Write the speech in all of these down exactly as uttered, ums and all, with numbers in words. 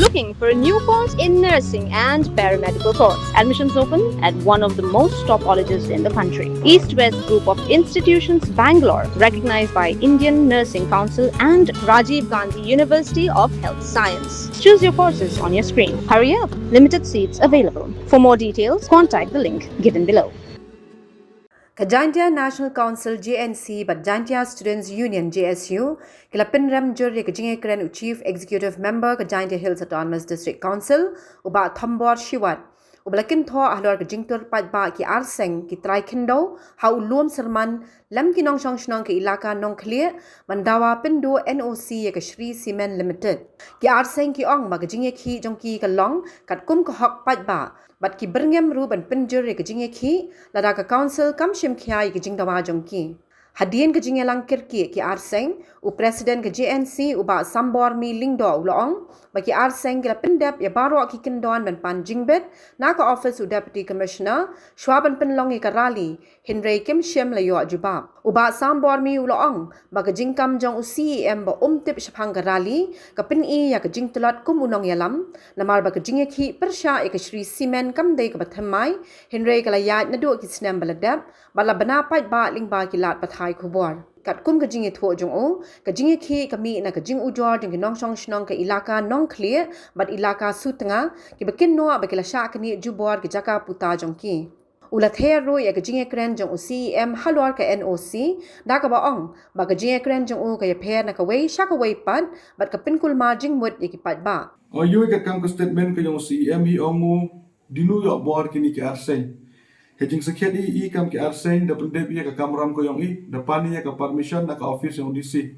Looking for a new course in nursing and paramedical course? Admissions open at one of the most top colleges in the country. East West Group of Institutions, Bangalore, recognized by Indian Nursing Council and Rajiv Gandhi University of Health Science. Choose your courses on your screen. Hurry up, limited seats available. For more details, contact the link given below. Ka Jaintia National Council, J N C, bad Jaintia Students Union, J S U, ki la pynrem jur ïa ka jingïakren u Chief Executive Member ka Jaintia Hills Autonomous District Council, u Bah Thombor Shiwat, uba la kynthoh halor ka jingtur paidbah ki arseng ki trai khyndew ha u Lum Syrman lem ki nongshong shnong ka Elaka Nongkhlieh ban dawa pynduh N O C ïa ka Shree Cement Limited. Ki arseng ki ong ba ka jingïakhih jong ki ka long katkum ka hok paidbah, bad ki byrngem ruh ban pynjur ïa ka jingïakhih lada ka council kam shim khia ïa ka jingdawa jong ki. Hadien ka jingïalang kyrkieh ki arseng, u President ka J N C, u Bah Sambormi Lyngdoh, u la ong ba ki arseng ki la pyndep ïa baroh ki kyndon ban pan jingbit na ka office u Deputy Commissioner shwa ban pynlong ïa ka rally, hynrei kim shym la ïoh jubab. U Bah Sambormi u la ong ba ka jingkam jong u C E M ba um tip shaphang ka rally ka pyni ïa ka jingtlot kum u nongïalam, namar ba ka jingïakhih pyrshah ïa ka Shree Cement kam dei kaba thymmai, hynrei ka la ïaid naduh ki snem ba la dep, bad la bna paidbah lyngba ki lad pathai khubor. Katkum ka jingïathuh jong u, ka jingïakhih ka mih na ka jingujor jong ki nongshong shnong ka Elaka Nongkhlieh bad Elaka Sutnga, kiba kynnoh ba ki la shah knieh jubor ki jaka puta jong ki. U la ther ruh ïa ka jingïakren jong u C E M halor ka N O C, da kaba ong ba ka jingïakren jong u ka ïapher na kawei sha kawei pat, bad ka pynkulmar jingmut ïa ki paidbah. Ïoh ïa ka kam ka statement ka jong u C E M hi ong u, dei u ïoh bor kine ki arseng. Ka jingsakhiat i, i kam ki arseng da pyndep ïa ka kamram ka jong i, da pan ïa ka permission na ka office jong u D C.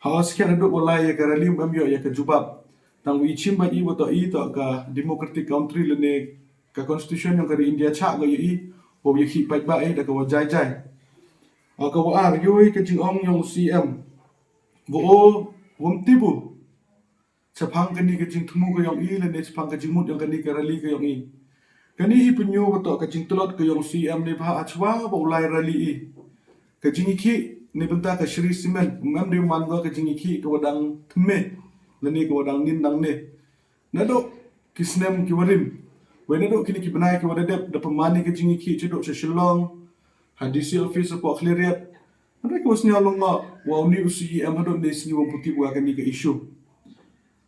Ha u sakhiat haduh u lai ïa ka rally um em ïoh ïa ka jubab. Tang u i chim ba i, wa toh i toh ka democratic country lane ka constitution jong ka ri India chah ka ïa i, wa ïakhih paidbah i da ka wa jai jai. Ha ka wa ar, ïoh ïa ka jingong jong u C E M. Wa o, wam tip u shaphang kane ka jingthmu ka jong i, lane shaphang ka jingmut jong kane ka rally ka jong i. Kane hi pynïoh wa toh ka jingtlot ka jong u C E M ne ba ha chwa ba u lai rally i. Ka jingïakhih ne bynta ka Shree Cement, um em dei man ko ka jingïakhih ka wa dang thymme, lane ka wa dang nin dang ne. Naduh ki snem ki wa rim, wei naduh kine ki bnai ki wa da dep, da pynmane ka jingïakhih chaduh sha Shillong, ha D C office hapoh Khliehriat. Hynrei ka wa sñiaw long nga, wa uni u C E M haduh ne sngi wam putip wa kane ka issue.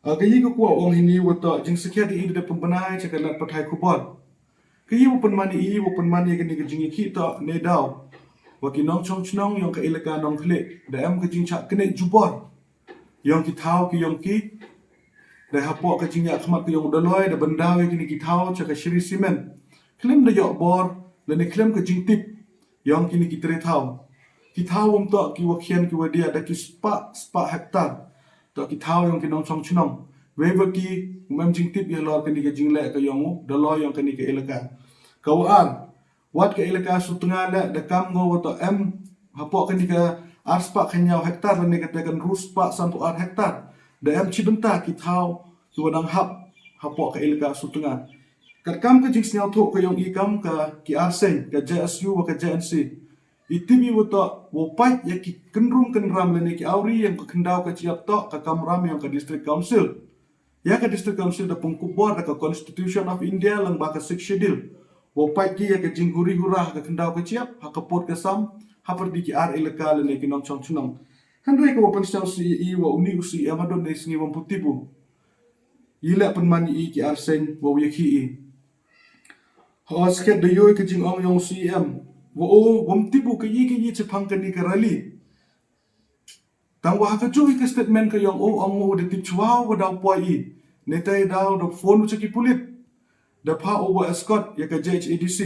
Ha ka ïa ka kwah ong hini wa toh jingsakhiat i da pynbna cha ka lad pathai khubor. Ka ïa wa pynmane i, wa pynmane kane ka jingïakhih toh ne daw wa ki nongshong shnong jong ka Elaka Nongkhlieh da em ka jingshah knieh jubor jong ki thaw ki jong ki. Da hapoh ka jingïakhmat ka jong u Daloi da ban daw ïa kine ki thaw cha ka Shree Cement khlem da ïoh bor lane khlem ka jingtip jong kine ki tre thaw. Ki thaw um toh ki wa khian ki wa diah da ki spah spah hektar. Toh ki thaw jong ki nongshong shnong. Wei wa ki um em jingtip ïa lor kane ka jingleh ka jong u Daloi jong kane ka Elaka. Ka wa ar, wat ka Elaka Sutnga leh da kam ko wa toh em hapoh kane ka ar spah khyndai hektar lane kata ka hynriew spah sanphew ar hektar. Da em chi bynta ki thaw ki wa dang hap hapoh ka Elaka Sutnga. Katkam ka jingsñiawthuh ka jong i kam ka ki arseng ka J S U wa ka J N C, i tip i wa toh wa pait ïa ki kynrum kynram lane ki awri jong ka khyndaw ka chiap toh ka kamram jong ka District Council. Ïa ka District Council da pynkup bor da ka Constitution of India lang ba ka Sixth Schedule. Wa pait ki ïa ka jinghuri hura ha ka khyndaw ka chiap, ha ka pud ka sam, ha pyrdi ki ar Elaka lane ki nongshong shnong. Hynrei ka wa pynsñiaw C E wa uni u C E M haduh ne sngi wam putip u. Ïa leh pynmane i ki arseng wa ïakhih i. Ha u sakhiat da ïoh ka jingong jong u C E M wa o wam tip u ka ïa ka ïa chaphang kane ka rally. Tang wa ha ka juh i ka statement ka jong u ong u da tip chwa wa daw poi i. Ne tai daw da phone u cha ki pulit. Da pha u wa escort ïa ka J H A D C.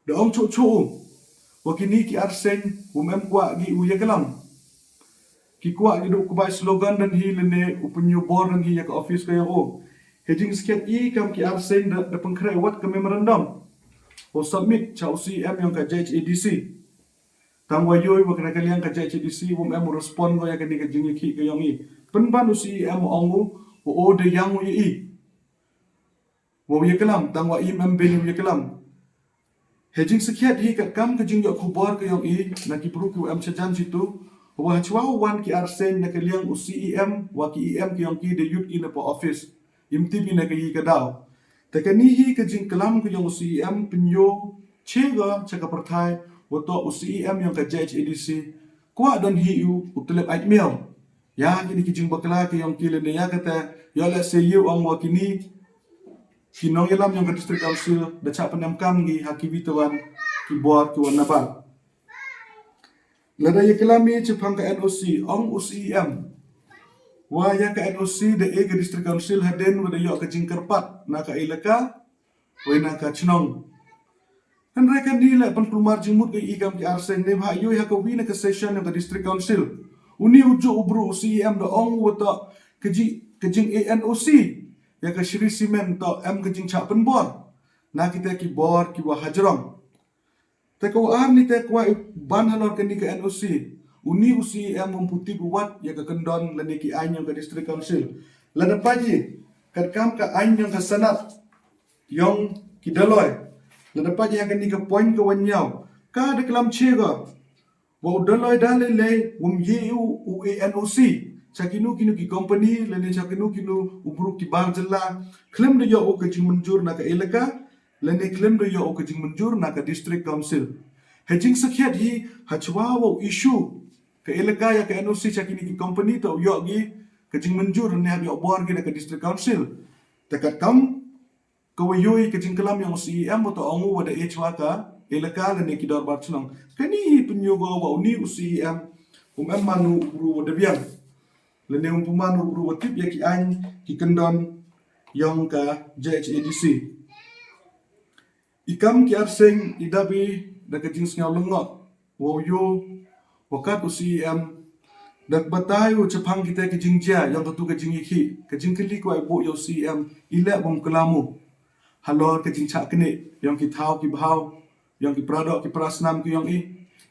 Da ong chuh chuh u wa kine ki arseng wam em kwah ki u ïa ka lam. Ki kwah ki duh kbai slogan dan hi lane u pynïoh bor dan hi ïa ka office ka jong u. He jingsakhiat i kam ki arseng da, da pynkhreh wat ka memorandum wa submit cha u C E M jong ka J H A D C. Tang wa ïoh wa kane ka liang ka J H A D C wam em u respond ko ïa kane ka jingïakhih ka jong i. Pynban u C E M ong u wa o da ïang u ïa i. Wa u ïa ka lam, tang wa im em ben u ïa ka lam. He jingsakhiat hi katkam ka jingïoh khubor ka jong i na ki bru ki wa em shajan jitu. Wa hachwa u wan ki arseng na ka liang u C E M wa ki E M ki yong ki da yut ki na pa office. Im tip i na ka yi ka daw. Te kani hi ka jingklam ka yong u C E M pynyo che ga cha ka pyrthai wa to u C E M yong ka J H A D C. Kwah don hi u u tlep ait miaw. Ya kini ki jingbakla ki yong ki lane ya kata ya le se yu ong wa kini ki nongyalam yong ka District Council da cha pynem kam ngi ha ki wi te wan ki bor ki wan nabar. Lada ya kalami chapang ka N O C ong u C E M. Wa ya ka N O C da e ka District Council hadin wa da yo ka jingkyrpat na ka elaka wa na ka chnong. Hynrei kani le pynkulmar jingmut ka i kam ki arseng ne bha yoi ha ka wi na ka session na ka District Council. Uni u ju u bru u C E M da ong wa to ka ji ka jing A N O C ya ka Shree Cement to em ka jingchah pynbor na kita ki bor ki wa hajrong. Te ka wa ar ni te kwah i ban halor kani ka N O C. Uni u C E M um puti buwat ya ka kyndon lane ki ain yong ka District Council. Lada paji kat kam ka ain yong ka sanat yong ki daloi. Lada paji ha kani ka point ka wan yaw ka da klam che ga wa u daloi da le le um ye u u A N O C. Cha kinu kinu ki company lane cha kinu kinu u bru ki bar jylla khlem da yo u ka jingmynjur na ka elaka lane khlem da yo u ka jingmynjur na ka District Council. Ha jingsakhiat hi hachwa wa u issue ka elaka ya ka N O C cha kini ki company to yo gi ka jingmynjur ne ha yo bor gi na ka District Council. Te kat kam ka wa yoi ka jingklam yong u C E M wa to ong u wa da e chwa ka elaka lane ki dorbar chnong. Kani hi pynyo go wa uni u C E M um em manu u bru wa da biang. Lane um pumanu u bru wa tip ya ki ain ki kyndon yong ka J H A D C. I kam ki arseng i dabi da ka jingsngaw lyngngoh wa u yo wa kat u C E M da batai u chapang kita ki jingjia yong ka tu ka jingikhi ka jingkylli kwai bu ya u C E M i le bom kalamu. Halor ka jingchah kini yong ki thaw ki bhaw yong ki pradok ki prasnam ki yong i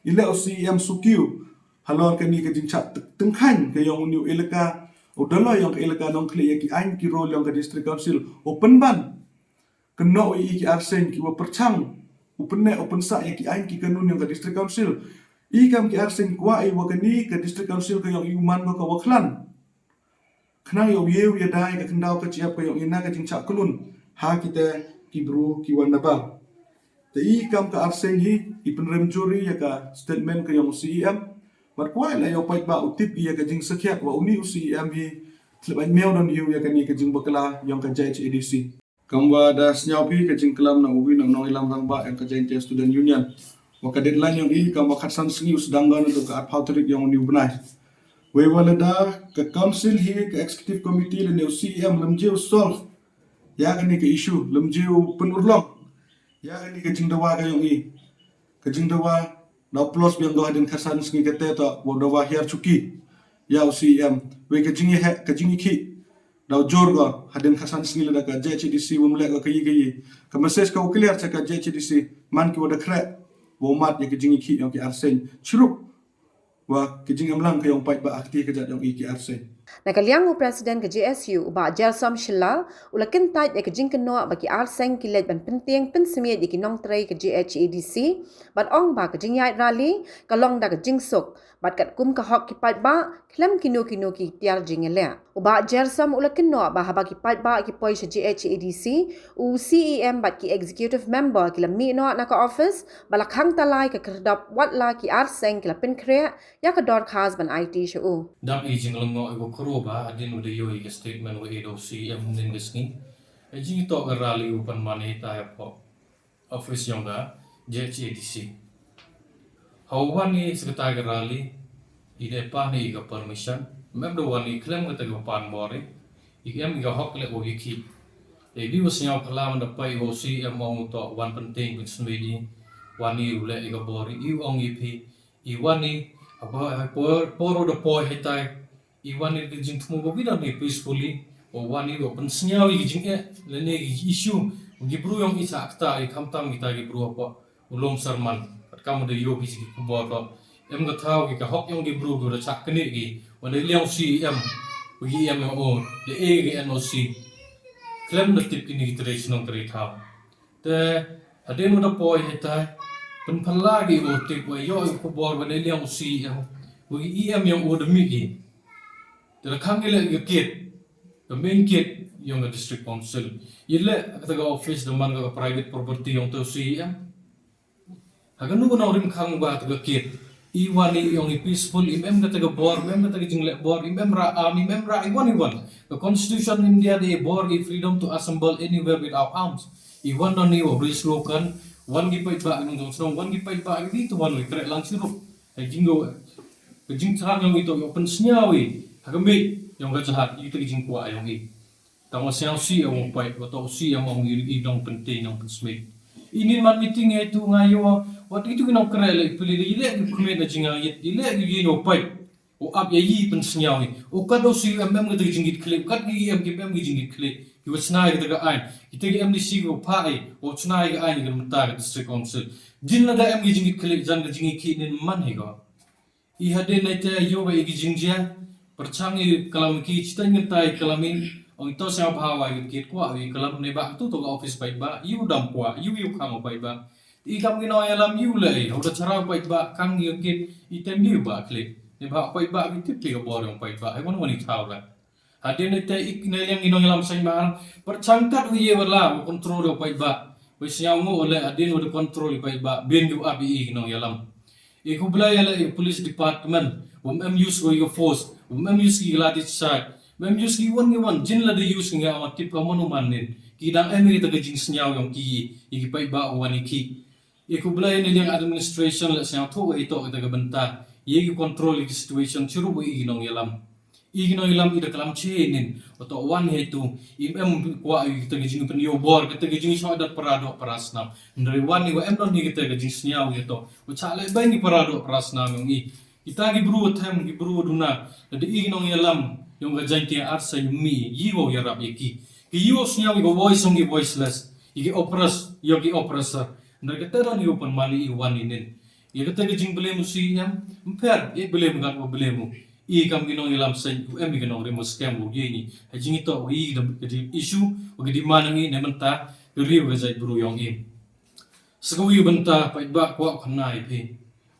i le u C E M sukiu. Halor kani ka jingchah tyngkhain ka yong u niu elaka u daloi yong ka elaka nong khlei ya ki ain ki rol yong ka District Council u pynban. Kynnoh i ki arseng ki wa pyrchang u pynne u pynsah ya ki ain ki kanun yong ka District Council. I kam ki arseng kwah i wa kani ka District Council ka yong i u man ka wa khlan. Khnang yow yew ya dai ka khyndaw ka chiap ka yong i na ka jingchah klun ha kita ki bru ki wan nabar. Te i kam ka arseng hi i pynrem juri ya ka statement ka yong u C E M. Mat kwai la yow pait ba u tip i ya ka jingsakhiat wa uni u C E M hi tlep ain miaw don yu ya kani ka jingbakla yong ka J H A D C. Kam wa da snyaw phi ka jingklam na u wi na nong ilam rangbah yong ka Jaintia Student Union. Wa ka deadline yong i kam wa khatsan sngi u sdang ga na tu ka arphaw tarik yong uni u bnai. Wei wa lada ka council hi ka executive committee lane u C E M lem je u solve ya kani ka issue lem je u pynurlong ya kani ka jingdawa ka yong i. Ka jingdawa daw plus biang go hadin khatsan sngi kate to wa dawa hiar chuki ya u C E M. Wei ka jingi he ka jingi khi daw jor go hadin khatsan sngi lada ka J H A D C wum le go ka yi ka yi. Ka message ka u clear cha ka J H A D C man ki wa da khreh wa mat ya ka jingi khi yong ki arseng chrup. Wa ka jingim lang ka yong pait ba akti ka jat yong i ki arseng. Na ka liang u president ka J S U u Bah Jersom Shylla u la kyntait ya ka jingkynnoh ba ki arseng ki leit ban pyntieng pynsmiej ya ki nongtrei ka J H A D C bad ong ba ka jingyaid rally ka long da ka jingsuk bad katkum ka hok ki paidbah khlem kino kino ki tiar jingyaleh. U Bah Jersom u la kynnoh ba haba ki paidbah ki poi sha J H A D C u C E M bad ki executive member ki la mih noh na ka office ba la khang talai ka kyrdop wat la ki arseng ki la pynkhreh ya ka dorkhas ban aiti sha u. Dap i jinglyngngoh i wa khro ba hadien u da yoh i ka statement wa i da u C E M nin ka sngi. I jingitoh ka rally u pan mane ta ya pok office yong ka J H A D C. Haw wan i sekretar ka rally i da pan i ka permission. Mem da wan i klem ka ta ka pan bor i. I em i ka hok le wa i ki. I di wa snyaw kala man da pai wa u C E M ong u toh wan penting pynsmedi. Wan i u le i ka bor i ong i phi. I wan i apa por por da poi hai tai. I wan i ka jingthmu ba bina ni peacefully. O wan i wa pynsnyaw i ka jing eh lane i ka issue. Ki bru yong i sa akta i khamtam kita ki bru apa. U lom sarman kat kam da yoh ki jing ki khubor to. Em ka thaw ki ka hok yong ki bru ki da chak kene ki. Wan da liang C E M. Ki em o da e ki N O C. Klem da tip kini ki tre chnong tre thaw. Te hadien u da poi hai tai pynphala ki u tip wa yoh i khubor wa da liang C E M. Wa ki E M yong u da mih ki. Te da khang ki leh ka gate, ka main gate yong ka District Council. I leh kata ka office da man ka private property yong uta u C E M. Ha kano kano rim khang ba kata ka gate, i wan i yong i peaceful, im em kata ka bor, im em kata ka jingleh bor, im em rah arm, im em rah i wan i wan. Ka Constitution India da i bor, i freedom to assemble anywhere without arms. I wan don i wa bri slogan, wan ki paidbah ki nongjong shnong, wan ki paidbah ki, to wan ki kreh lang chirup. Ka jinggo, ka jingthrang yong i to yong pynsngew i ha ka mih yong ka jahar, i to ka jingkwah yong i. Tang wa sngewsih yong u paid, wa to sih yong i, i nongpyntei nongpynsmit. I nin man meeting i to nga yo, wat i to ki nongkreh leh i pli leh, i leh ki khmih na jingngeit, i leh ki yin u paid. U ap ya i pynsngew i. U kat u sih em em ka jingkit khlieh, u kat ki em ki em ki jingkit khlieh. Ki wa chna i kata ka ain. Kita ki M D C ki wa pha i, wa chna i ka ain ka mynta ka District Council. Jin lada em ki jingkit khlieh, jan ka jingkit nin man hi ko. I hadien nai te yo ba i ki jingjia. Pyrchang i kalam ki, chitai ngan tai kalam i. Ong to sngewbha wa i kit kwah i kalam ne ba tu to ka office paidbah. Yu dam kwah, yu yu khang paidbah. I kam ki nongyalam yu lei, hau da chara paidbah, kang i kit, i tem yu ba klik. Ne ba paidbah ki tip ki ka bor yong paidbah, ai wan wan i thaw la. Hadien nai te i nai liang i nongyalam seng ba, pyrchang kat u ye wa la, wa control yong paidbah. Wa sngewbha u leh, hadien wa da control i paidbah, bin yu ap i i nongyalam. I khublei ya leh i police department, wa em use ko i ka force, wa em use ki lathi charge, wa em use ki wan ki wan, jin lada use nga wa tip ka manu man nin. Ki dang em i ta ka jingsngew yong ki, i ki paidbah wan i ki. I khublei ne liang administration leh sngewthuh i to i ta ka bynta. Ye ki control i ki situation chirup i ki nongyalam. I ki nongyalam i da kalam che nin, wa to wan he tu, im em kwah i ta ka jingpynyoh bor, ta ka jingshoh dat para doh para snam. Ndri wan i wa em don hi ta ka jingsngew i to. Wa cha leh bai ni para doh para snam yong i. Kita ki bru wa them, ki bru wa duna, da i ki nongyalam, yong ka Jaintia Arsai mi, i wa yarap i ki. Ki i wa sngewsih i ka voice yong ki voiceless, i ki oppress, yong ki oppressor. Ndri kata don i wa pynmali i wan i nin. I kata ka jingblame u C E M, mpher, i blame gat wa blame u. I kam ki nongyalam seng, u em i ki nongrim wa scam u ye ni. Ha jing i to, i ka di issue, wa ka demand yong i, ne mynta, ka ri wa ka jait bru yong i. Sngewbha bynta paidbah kwah khana i phi.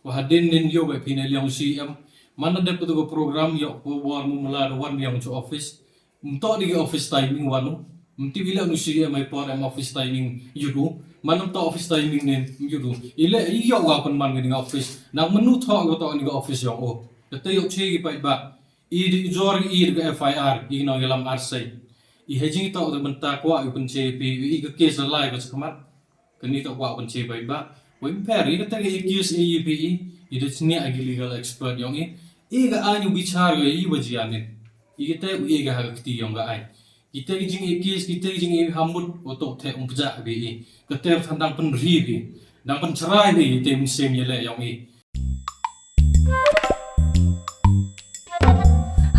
Wa hadien nin yo ba phi ne liang C M. Mana dep ko program yo ko war mu mala da wan liang chu office. Mto di office timing wanu. Mti bila nu C M ai por em office timing yudu. Mana mto office timing nin yudu. Ile i yo wa pynman ni office. Nang menu tho ko to ni office yo o. Kata yo che ki paidbah. I di jor i di F I R i nongyalam Arsai. I hajing to da bynta kwah i pynche phi i ka case lai ko chakmat. Kani to kwah pynche paidbah. Wei mpher i kata ka accuse i phi i, i da chnia i legal expert yong i. I ka ain u bichar i wa jia nin. I kata u i ka ha ka kti yong ka ain. Kita ki jing accuse, kita ki jing i hamut wa to the um pjah phi i. Kata than dang pynri phi. Dang pynchrai phi i te mynsiem yale yong i.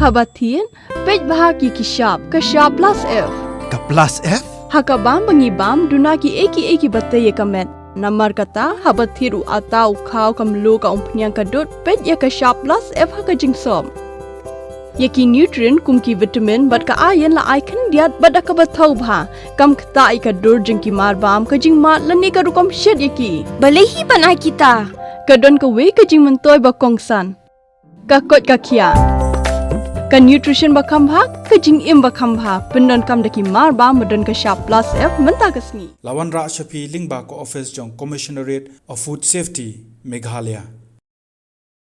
Haba thied, peit bha ki ki shap, ka shap plus F. Ka plus F? Ha ka bam ba ngi bam, duna ki ei ki ei ki ba tei ïa ka met. Namar kata, haba thied u ata u khaw ka mluh ka umphniang ka dud, peit ïa ka shap plus F ha ka jingsop. Ïa ki nutrient kum ki vitamin bad ka iron la ai khyndiat bad da kaba thaw bha. Kam ktah ïa ka dur jong ki mar bam, ka jingmad lane ka rukom shet ïa ki. Balei hi ban ai kita? Ka don kawei ka jingmyntoi ba kongsan. Ka koit ka khiah. Ka nutrition ba kham bha, ka jingim ba kham bha. Pyndonkam da ki mar bam ba don ka shap plus F mynta ka sngi. La wanrah sha phi lyngba ka office jong Commissionerate of Food Safety, Meghalaya.